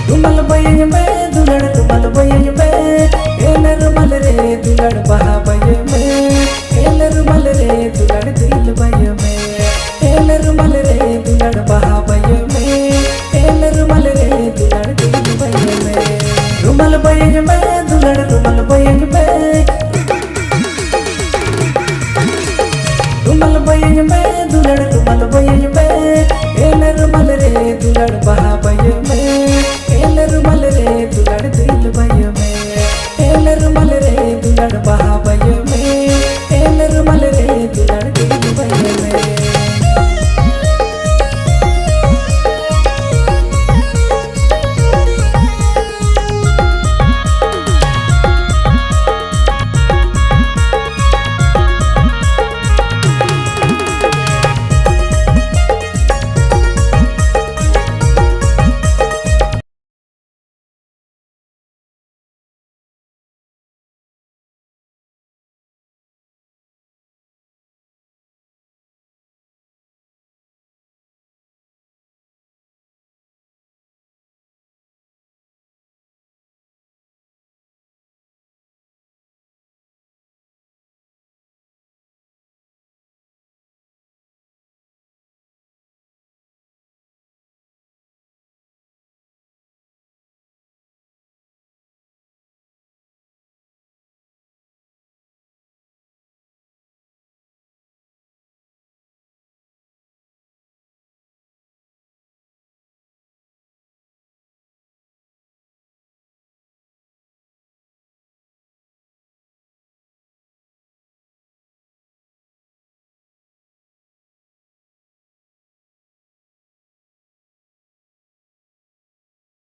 रुमाल बयंग में दुलड़ रुमाल बयंग में एल रुमाल रे दुलड़ बहा बय में एल रुमाल रे दुलड़ दिल बय में एल रुमाल रे दुलड़ बहा बय में एल रुमाल रे दुलड़ दिल बय में रुमाल बयंग में दुलड़ रुमाल बयंग में रुमाल बयंग में दुलड़ रुमाल बयंग में एल रुमाल रे दुलड़ बहा बय में एल रुमाल रे दुलड़ दिल बय में एल रुमाल रे दुलड़ बहा बय।